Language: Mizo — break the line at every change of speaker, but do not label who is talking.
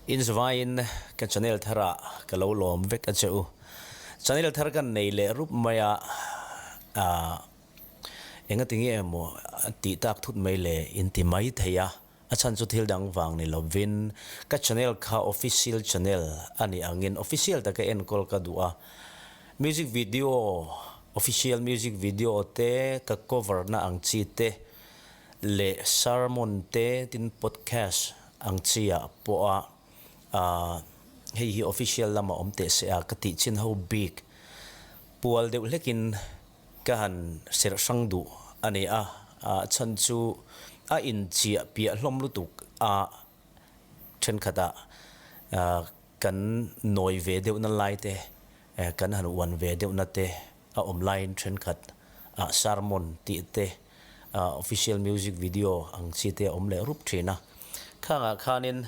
In zavaiin ka channel tharah ka lo lawm vek a che u. Channel thar kan nei leh rup mai a, ah engati nge emaw tih tak thut mai le in ti mai thei a, a chhan chu thil dang vang ni lovin ka channel kha official channel a nih angin official taka enkawl ka duh a, music video official music video te ka cover na ang chi te leh sermon te tin podcast ang chi ah pawh a ah hei hi official lama awm teh se a ka tih chin ho bik pual deuh hlekin ka han serh hrang duh a ni a, ah chhan chu a inchiah piah hlawm lutuk a thenkhatah ah kan nawi ve deuhna lai te kan han uan ve deuhna te a awm laiin thenkhat ah sermon tih te ah official music video ang chi te a awm leh rup thin a, khangah khanin.